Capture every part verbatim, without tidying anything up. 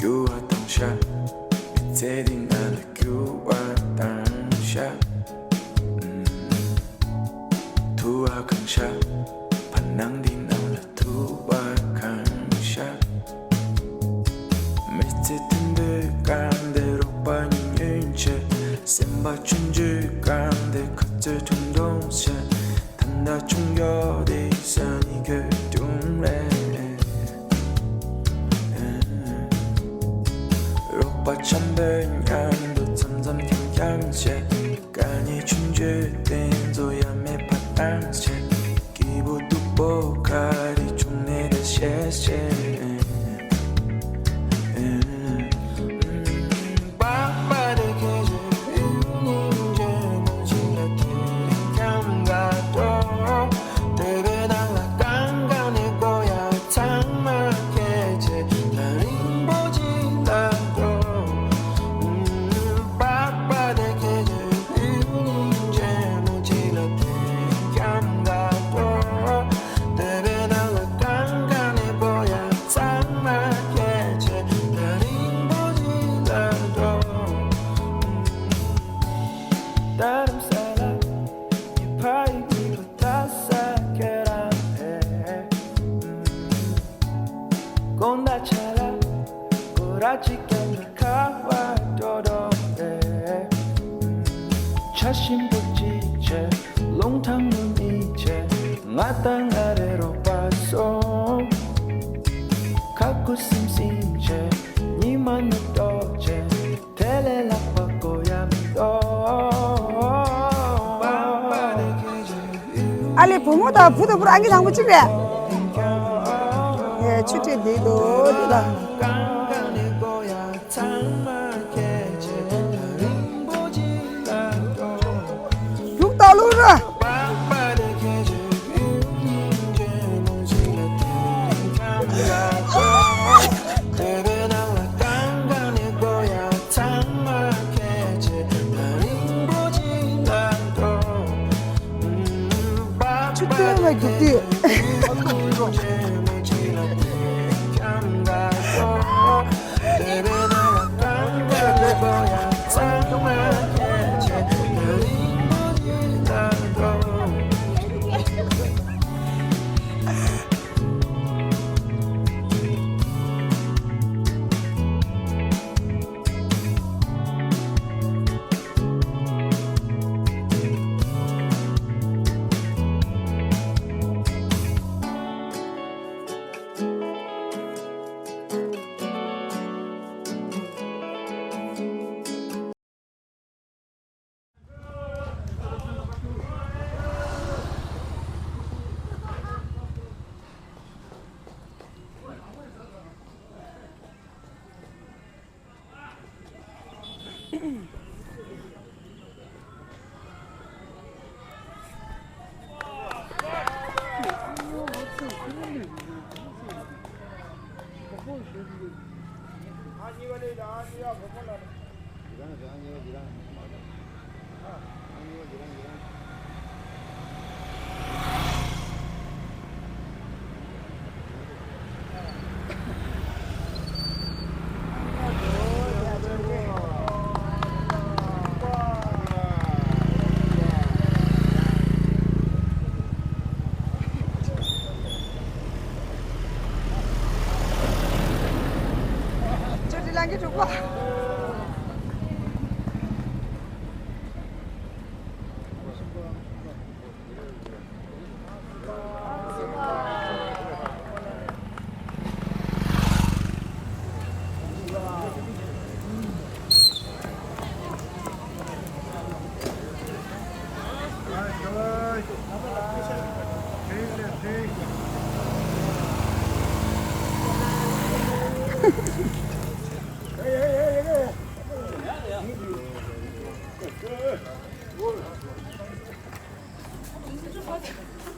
རྒྱུ་བ་དང་ཤ། མི་ཚེ་འདི་ང་ལ་རྒྱུ་བ་དང་ཤ། ཐུ་བ་གང་ཤ། བར་སྣང་འདི་ནང་ལ་ཐུ་བ་གང་ཤ། མི་ཚེ་མཐུན་པོའི་སྒང་དེ་རོགས་པ་ཉུང་ཉུང་བྱས། སེམས་པ་ཆུང་ཆུང་སྒང་དེ་ཁ་རྩོད་ཐུང་ཐུང་བྱས། ད་ལྟ་ཆུང་ཡོད་དེ་ས་ནི་གོས་དུང་རེད། རོགས་པ་འཆམ་པོའི་མཉམ་དུ་འཆམ་འཆམ་འཁྱམ་འཁྱམ་བྱས། དཀའ་ངལ་ཆུང་ཆུང་དེ་ཚོ་ཡ་མེད་པ་བཏང་བྱས། སྐྱིད་པོ་སྡུག་པོ་ག་རེ་བྱུང་ནས་ད་བཤད་བཤད། དགོང་དག་ཆ་ལ་སྐོར་ར་གཅིག་ཀྱང་ཁ་བ་འགྲོ་འགྲོ་རེད། ཆ་ཞིམ་པོ་གཅིག་བྱས། རླུང་ཐང་ངུ་གཉིས་བྱས། ང་དང་ང་རེ་རོགས་པ་སོང་། ཁ་ཁུ་སིམ་སིམ་བྱས། ཉི་མ་ནུབ་ཏོག་བྱས། དེ་ལས་ལྷག་པ་དགོས་ཡ་མི་འདུག་ཨ་ལེ། བུ་མོ་དང་བུ་དང་བུ་རང་གི་དང་པོ་གཅིག་རེད། ཡ་ཆུ་ཁྲིད་འདི་འདུག་འདི་དང་། རྒྱུག་ད་ལུག་ར། ཆུ་སྟོན་ལ་རྒྱུག་དུས། ཅོ་ཏི་ལང་གི་འགྲོ་གོ།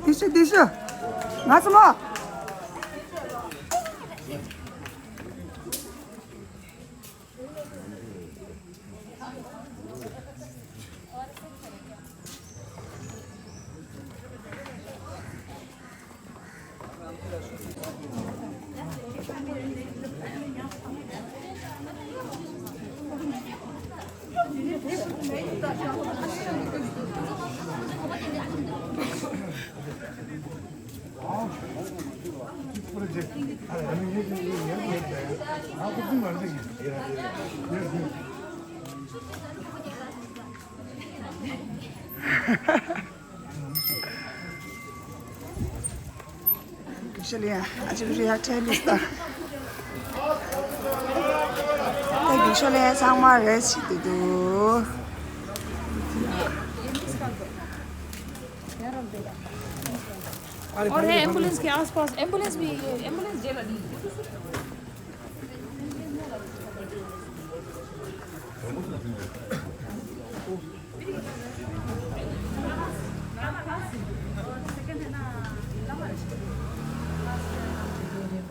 དེ་ཤི་དེ་ཤི། ང་ཚོ་མ། ཤ་ལེ་ཡ། ཨ་ཅིག་རེ་ཡ་ཁྲལ་ལུས་ད། ད་རྒྱུག་ཤ་ལེ་ཚང་མ་རེ་ཞིག་དུ་འདུག और है एम्बुलेंस के आसपास, एम्बुलेंस भी, एम्बुलेंस जेल अभी।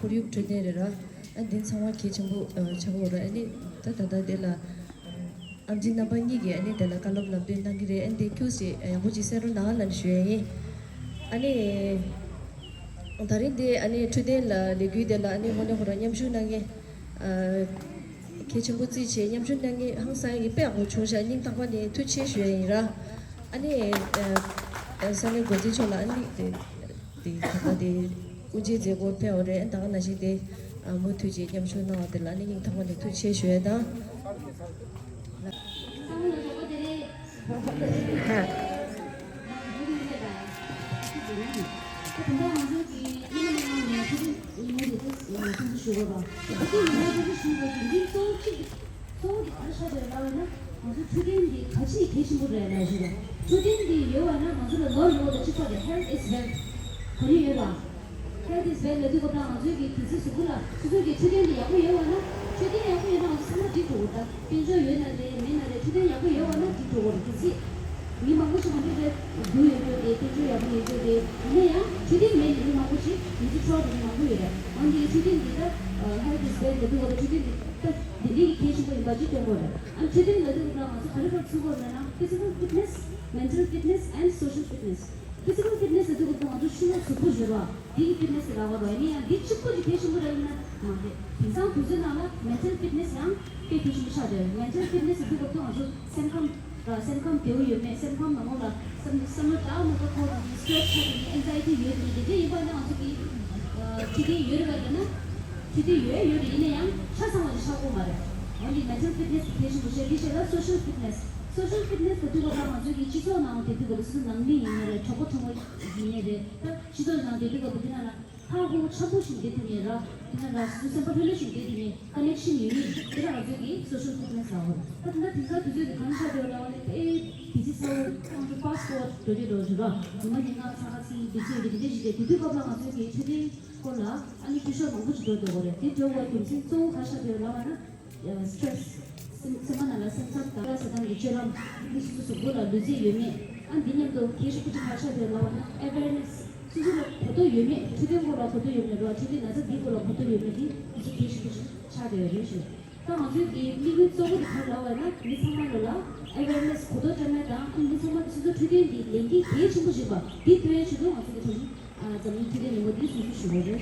ཁོར་ཡུག་འཕྲོད་བསྟེན་རེད་ར། ཨ་འདི་ཚང་མ་གལ་ཆེན་པོ་ཨ་ཆགས་ཀྱི་ཡོད་ར། ཨ་ནི་ད་ད་ལྟ་དེ་ལ་ཨམ་ཆི་རྣམ་པ་གཉིས་ཀྱིས་ཨ་ནི་དེ་ལ་བཀའ་སློབ་ལམ་སྟོན་གནང་གི་རེད། ཨ་ནི་དེ་ཁྱུག་ཙམ་ཡག་པོ་ཅིག་གསན་རོགས་གནང་ལབ་ཞུ་ཡ་ཡིན། ཨ་ནི་ད་རིང་དེ་ཨ་ནི་འཕྲོད་བསྟེན་ལ་ལས་འགུལ་དེ་ལ་ཨ་ནི་དངོས་གནས་ཁོ་རང་མཉམ་ཞུགས་གནང་མཁན་ཨ་གལ་ཆེན་པོ་བརྩིས་བྱས་མཉམ་ཞུགས་གནང་མཁན་ཧང་སང་ཡིན་དཔེ་ཡག་པོ་བྱུང་ཤག་སྙིང་ཐག་པ་ནས་ཐུགས་རྗེ་ཆེ་ཞུ་ཡ་ཡིན་ར། ཨ་ནི་ཨ་ས་གནས་འགོ་འཛིན་མཆོག་ལ་ཨ་ནི་དེ། དེ་ད་ལྟ་དེ་དབུ་འབྱེད་མཛད་སྒོ་ཕེབས་པ་རེད། ད་ག་ནང་བཞིན་དེ་ཨ་མུ་མཐུད་ཅིག་མཉམ་ཞུགས་གནང་བ་དེ་ལ་ནི་སྙིང་ཐག་པ་ནས་ཐུགས་རྗེ་ཆེ་ཞུ་ཡས་དང་། གཙོ་བོ་དེ་ག་རེ་ཆགས་བསྡད་ཡོད་ལབ་ན། ང་ཚོ་འཕྲོད་བསྟེན་འདི་ག་ཅིག་གལ་ཆེན་པོ་རེད་ལབ་ཞུ་ར། འཕྲོད་བསྟེན་འདི་ཡོད་པ་ན་ང་ཚོ་ལ་ནོར་ཡོད་ལ་གཅིག་པ་རེད། Health is wealth. ག་རེ་ཡོད་པ། Health is wealth ལབ་དུས་སྐབས་ད་ང་ཚོའི་གི་དུས་ཚོད་གཟུགས་པོ་ལ་སོ་སོའི་གི་འཕྲོད་བསྟེན་འདི་ཡག་པོ་ཡོད་པ་ན། འཕྲོད་བསྟེན་ཡག་པོ་ཡོད་ན་ང་ཚོ་ཚང་མ་འགྲིག་འགྲོ་གི་རེད། ད་དཔལ་འབྱོར་ཡོད་ན་རེད་མེད་ན་རེད། འཕྲོད་བསྟེན་ཡག་པོ་ཡོད་པ་ན་འགྲིག་འགྲོ་གི་རེད། གལ་སྲིད་མི་མང་པོ་ཞིག་ང་ཚོའི་རེད་སྡུག་ཡོད་རྒྱུ་རེད། དཔལ་འབྱོར་ཡག་པོ་ཡོད་རྒྱུ་རེད། ཡིན་ན་ཡང་འཕྲོད་བསྟེན་མེད་ནས་མི་མང་པོ་ཞིག་མི་ཚེ་འཕྲོ་བ་འགྲོ་མཁན་མང་པོ་ཡོད་རེད། འོན་ཏེ་འཕྲོད་བསྟེན་འདི་ད་Health is wealth ལབ་དུས་སྐབས་ད་འཕྲོད་བསྟེན་འདི་ད་འདི་འདྲའི་གི་གལ་ཆེན་པོ་ཡིན་པ་ཅིག་སྟོན་དགོས་རེད། ཨ་འཕྲོད་བསྟེན་ལབ་དུས་སྐབས་ད་ང་ཚོ་ག་རེ་ག་རེ་ཚུད་དགོས་རེད་ལབ་ན། Physical fitness, mental fitness and social fitness. Physical fitness ལབ་དུས་སྐབས་ང་ཚོ་ཤུགས་ལ་གཟུགས་པོ་ཞོར་བ་འདི་གི་fitness ལབ་དགོས་རེད། ཡིན་ན་ཡང་འདི་གཅིག་པོ་ཅིག་གལ་ཆེན་པོ་རེད་ཡིན་ན་མ་རེད། དེང་སང་དུས་ཚོད་ནང་ལ་mental fitness ཡང་དཔེ་གལ་ཆེན་པོ་ཆགས་བསྡད་ཡོད། Mental fitness ལབ་དུས་སྐབས་ང་ཚོ་སེམས་ཁམས་ལ་སེམས་ཁམས་བདེ་བོ་ཡོད་མེད། སེམས་ཁམས་ནང་ལོགས་ལ་བསམ་བསམ་བློ་འདྲ་མི་འདྲ་འཁོར་བ་ཡིན། stress ཆགས་བསྡད་ཡིན། anxiety ཡོད་བསྡད་ཡིན། དེ་འདྲ་ཡིན་པ་ན་ང་ཚོ་གི་འཕྲོད་བསྟེན་ཡོད་རེད་པ་ལབ་ན། འཕྲོད་བསྟེན་ཡོད་ཡོད་རེད། ཡིན་ན་ཡང་ཆ་ཚང་བ་ཞིག་ཆགས་ཀྱི་ཡོད་མ་རེད། འོན་ཏེ་mental fitness དེ་གལ་ཆེན་པོ་ཆགས། དེ་བྱས་ལ་social fitness། social fitness ལབ་དུས་སྐབས་ད་ང་ཚོའི་གི་སྤྱི་ཚོགས་ནང་བསྡད་དུས་སྐབས་སོ་སོ་ནང་མི་ཡིན་ནའི་རེད། གྲོགས་པོ་མཐུན་པོ་ཡིན་ནའི་རེད། ད་སྤྱི་ཚོགས་ནང་བསྡད་དུས་སྐབས་དེ་ན་ལ་ཧ་ཧུ་འཆམ་པོ་ཞིག་བསྡད་ཐུབ་ནའི་ར། དེ་ན་ལ་སོ་སོ་སེམས་པ་ལྷོད་ལྷོད་ཞིག་བསྡད་ཐུབ་ནའི་connection ཡོད་ནི་དེ་ལ་ང་ཚོའི་གི་social fitness ལབ་ཡོད། ད་དེ་འདྲ་དེང་སང་དུས་ཚོད་དེ་གང་ཆགས་བསྡད་ཡོད་ལབ་ན། ཨེ་དེ་ཚེ་ཚ་བོ་ཁོང་ཚོ་fast forward འགྲོ་རྒྱུ་འགྲོ་རྒྱུ་ར། ཉི་མ་ཉིན་གང་ཚ་ཁ་སིང་དེ་ཚོ་ཡོད་དེ་དེ་འདྲ་ཞིག་རེད། དེ་དུས་སྐབས་ལ་ང་ཚོའི་གི་འཕྲོད་བསྟེན་སྐོར་ལ་ཨ་ནི་འགྱོད་བཤགས་མང་པོ་ཞིག་འགྲོ་འགྲོ་གི་རེད། དེ་འགྲོ་བའི་རྒྱུ་མཚན་གཙོ་བོ་ག་རེ་ཆགས་བསྡད་ཡོད་ལབ་ན། stress སེམས་སེམས་པ་ནང་ལ་སེམས་འཚབ་དང་། ལྟ་སྟངས་ཀྱི་སྤྱོད་ལམ་འདི་སོ་སོ་གཟུགས་པོ་ལ་ལུས་རྩལ་ཡོད་མེད། ཨ་འདི་མཉམ་དུ་གལ་ཆེ་ཤོས་ཅིག་ག་རེ་ཆགས་བསྡད་ཡོད་ལབ་ན། awareness སོ་སོ་ལ་གོ་རྟོགས་ཡོད་མེད། འཕྲོད་བསྟེན་སྐོར་ལ་གོ་རྟོགས་ཡོད་མེད་རེད་བ། འཕྲོད་བསྟེན་ན་ཚ་འདིའི་སྐོར་ལ་གོ་རྟོགས་ཡོད་མེད་འདི་འདི་ཚོ་གལ་ཆེ་ཤོས་ཅིག་ཆགས་བསྡད་ཡོད་རེད་ཞུ། ད་ང་ཚོའི་འདིའི་དམིགས་ཡུལ་གཙོ་བོ་དེ་ག་རེ་ལབ་པ་ཡིན་ན། མི་ཚང་མ་ལོ་ལ་awareness གོ་རྟོགས་སྤྲད་ན་དང་། ཨ་མི་ཚང་མ་སོ་སོ་འཕྲོད་བསྟེན་འདི་ལས་འགན་གལ་ཆེན་པོ་ཞིག་པ་འདི་ཐོན་ཡ་ཆེད་དུ་ང་ཚོ་གི་ཐོག་ནས་ཨ་འཛམ་གླིང་འཕྲོད་བསྟེན་ཉིན་མོ་འདི་སྲུང་བརྩི་ཞུ་བ་རེད།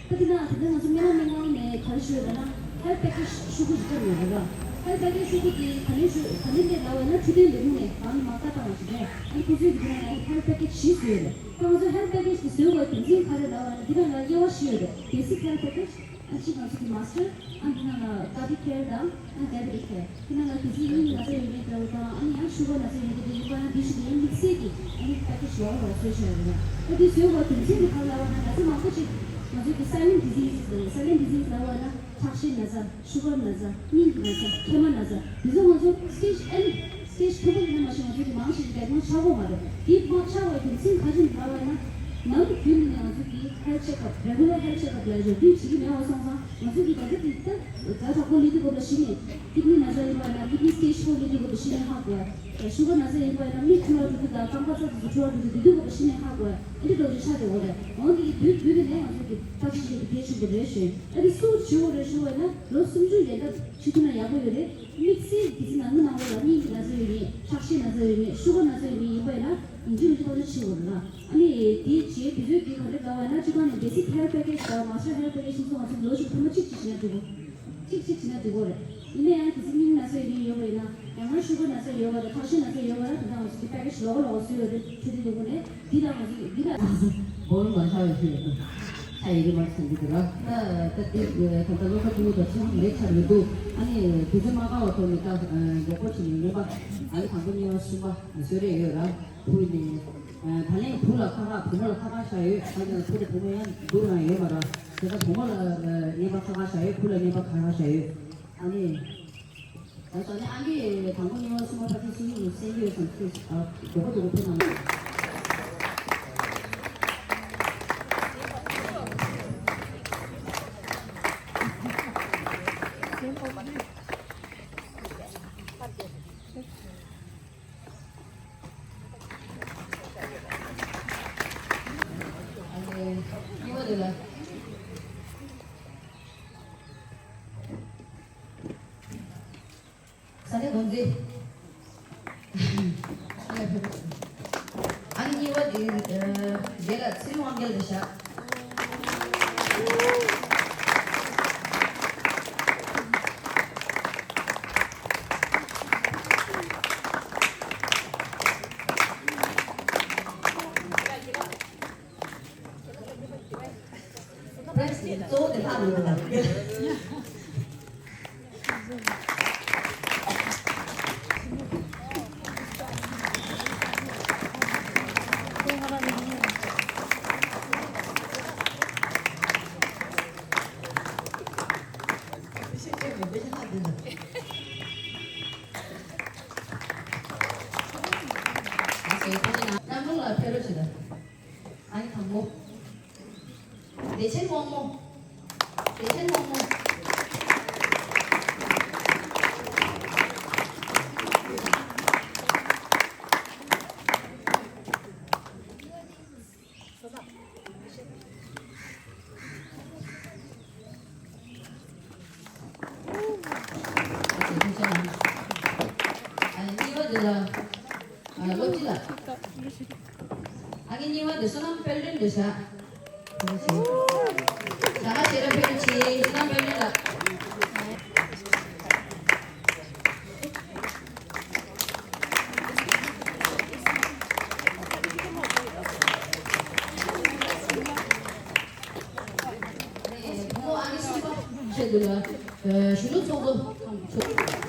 ད་དེ་ན་ད་ལྟ་ང་ཚོ་སྨན་བླ་སྨན་ཁང་ནས་ག་རེ་ཞུས་ཡོད་ལབ་ན། health package ཤོག་གུ་ཞིག་བཀྲམ་ཡོད་རེད་བ། health package ཤོག་གུ་དེ་ག་ནས་ཞུ་ག་ནས་སླེབས་ལབ་པ་ཡིན་ན། འཕྲོད་བསྟེན་ལས་ཁུངས་ནས་རང་ལ་མ་བཀའ་བཏང་བ་ཞིག་རེད། ཨ་ནི་ཁོ་ཚོས་གི་དེ་ན་ཡང་health package བཞི་བཟོས་ཡོད་རེད། ད་ང་ཚོ་health package དེ་བཟོས་དགོས་རྒྱུ་མཚན་ག་རེ་ལབ་པ་ཡིན་ན། འདི་ནང་ལ་དབྱེ་བ་བཞི་ཡོད་རེད། basic health package ཨ་གཅིག་ང་ཚོ་གི་master ཨ་འདི་ནང་ལ་cardiac care དང་ཨ་diabetic care དེ་ནང་ལ་དེ་ཚོའི་སྙིང་ན་ཚ་ཡོད་མེད་འདྲ་བོ་དང་། ཨ་ནི་ཡང་sugar ན་ཚ་ཡོད་མེད་འདྲ་ཡིན་པ་ན་དེ་ཞིག་ཡང་དམིགས་བསལ་གྱི་ཨ་ནི་package ལོག་ལོག་བཟོས་བཞག་ཡོད་རེད། ཨ་དེ་བཟོས་པ་དོན་ཚན་དེ་ག་རེ་ལབ་པ་ན། ན་ཚ་མང་པོ་ཅིག་ང་ཚོ་གི་silent diseases ལབ་ཡོད། silent diseases ལབ་པ་ན་ཁྲག་ཤེད་ན་ཚ། sugar ན་ཚ། སྙིང་གི་ན་ཚ། མཁལ་མ་ན་ཚ། འདི་ཚོ་ང་ཚོ་stage ཨེན་stage མཐོ་པོ་ཡིན་ན་མ་གཞི་ང་ཚོ་གི་མང་ཆེ་ཞིག་diagnose ཆགས་ཀྱི་ཡོད་མ་རེད། དེ་མ་ཆགས་པའི་རྒྱུ་མཚན་ག་རེ་ཡིན་ལབ་པ་ཡིན་ན། ནམ་རྒྱུན་ནས་ང་ཚོ་གི་health ཧེལ་ཐི་ཆེག་ཨབ། རེ་གུ་ལར་ཧེལ་ཐི་ཆེག་ཨབ་ལབ་ཡོད། འདི་བྱེད་ཀྱི་མེད་པ་སོང་ཙང་ང་ཚོ་གི་ད་ལྟ་དེ་ལྟ་ཛ་དྲག་པོ་སླེབས་དུས་སྐབས་ལ་གཞི་ནས་ཀིཌ་ནི་ན་ཚ་ཡིན་པ་ཡིན་ན། ཀིཌ་ནི་སི་ཊེཇ་ཕོར་སླེབས་དུས་སྐབས་ལ་གཞི་ནས་ཧ་གོ་ཡ། ཤུ་གར་ན་ཚ་ཡིན་པ་ཡིན་ན་མིག་འཁྲུ་བ་འགྲོ་དུས་དང་རྐང་པ་ཚ་དུས་སུ་འཁྲུ་བ་འགྲོ་དུས་དེ་དུས་སྐབས་ལ་གཞི་ནས་ཧ་གོ་ཡ། ཨེ་འདྲ་འདྲ་བོ་ཅིག་ཆགས་བསྡད་ཡོད་རེད། འོ་འདི་གི་དུས་དུས་དེ་ནས་ང་ཚོ་གི་བརྟག་ཞིབ་བྱེད་དུས་གལ་ཆེན་པོ་རེད་ཞུ། ཨ་ནི་སུ་བྱེད་དགོས་རེད་ཞུ་བ་ཡིན་ན་ལོ་སུམ་ཅུ་ཡན་ཆད་ཕྱི་ཐུང་ན་ཡག་པོ་ཡོད་རེད། དམིགས་བསལ་གི་ཚེ་ནང་མི་ནང་ལོགས་ལ་སྙིང་གི་ན་ཚ་ཡོད་མཁན། ཁྲག་ཤེད་ན་ཚ་ཡོད་མཁན། ཤུ་གར་ན་ཚ་ཡོད་མཁན་ཡིན་པ་ཡིན་ན་ཡིན་གཅིག་མིན་གཅིག་བརྟག་དཔྱད་བྱེད་དགོས་རེད་ལ། ཨ་ནི་དེའི་རྗེས་དུས་ཚོད་འདི་ག་འདྲ་དགའ་བ་ཡིན་ན་སྤྱི་བཏང་ནས་basic health package དང་master health package གཉིས་ཆ་ང་ཚོ་ལོ་གཅིག་ཐེངས་མ་གཅིག་གཅིག་བྱེད་ན་འགྲིག་གོ། གཅིག་གཅིག་བྱེད་ན་འགྲིག་གོ་རེད། ཡིན་ན་ཡང་གལ་སྲིད་སྙིང་ན་ཚ་ཡོད་མཁན་ཡོད་པ་ཡིན་ན། ཡང་ན་ཤུ་གར་ན་ཚ་ཡོད་པ་དང་ཁྲག་ཤེད་ན་ཚ་ཡོད་པ་ཡིན་ན་དེ་འདྲ་ང་ཚོ་གི་package ལོགས་ལོགས་བཟོས་ཡོད་རེད། འཕྲོད་བསྟེན་ལས་ཁུངས་ནས། འདི་ལ་ང་ཚོ་གི་འདི་ལ་ང་ཚོ་སྦོམ་མ་ཆགས་པའི་ཆེད་དུ་ཆ་ཡི་གེ་མར་ཚང་གི་འདུག་ར། ད་ད་ལྟ་ད་ལྟ་བློ་ཁ་ཐུག་དང་ཚོད་མེད་ཆགས་རེད་འདུག་ཨ་ནི་དུས་ཚོད་མ་འགོར་བ་ཐོག་ནས་ད་མགྱོགས་པོ་བྱས་ནས་ངན་པ། ཨ་ནི་དང་པོ་གཉིས་པ་གསུམ་པ་བཟོས་རེད་ཡོད་ར། བུ་ནི། ད་ལན་བུ་ལ་ཁ་ཁ་བུ་མོ་ལ་ཁ་ཁ་བཞག་ཡོད། ཨ་ནི་བུ་དང་བུ་མོ་ཡང་འདུག་རང་ཡོད་མ་ར། དེ་ད་བུ་མོ་ལ་ངན་པ་ཁ་ཁ་བཞག་ཡོད། བུ་ལ་ངན་པ་ཁ་ཁ་བཞག་ཡོད། ཨ་ནི། ད་ད་ནི་ཨ་ནི་དང་པོ་གཉིས་པ་གསུམ་པ་ཕལ་ཆེར་སུ་ཡིན་གསན་གྱི་ཡོད་བསམ་ཚུལ་ཨ་མགྱོགས་པོ་མགྱོགས་པོ་ཕེབས་གནང་། ཨ་ནི་གཉིས་པ་དེ་ལ། ས་གནས་དགོན་སྡེ། ཨ་ནི་གཉིས་པ་དེ་རྒན་ལགས་ཚེ་རིང་དབང་རྒྱལ་རེད་ཤག Press གཙོ་བོ་དེ་ལྷག་མི་འདུག་ད། ཨ་ནི་དང་པོ། བདེ་ཆེན་དབང་མོ། བདེ་ཆེན་དབང་མོ། ཨ་ནི་གཉིས་པ་དེ་ལ། ཨ། བློ་སྐྱིད་ལགས། ཨ་ནི་གཉིས་པ་དེ་བསོད་ནམས་དཔལ་སྒྲོན་རེད་ཤག་བྱ་དགའ་ཞལ་རས་ཕུལ་རོགས་བྱེད། བསོད་ནམས་དཔལ་སྒྲོན་ལགས། ཨ་ནི་བུ་མོ་ཨ་ནི་གསུམ་པ་ཆེད་དུ་ལ། ཨ། གཞོན་ནུ་ཚོགས་གཙོ་ཚང་མ།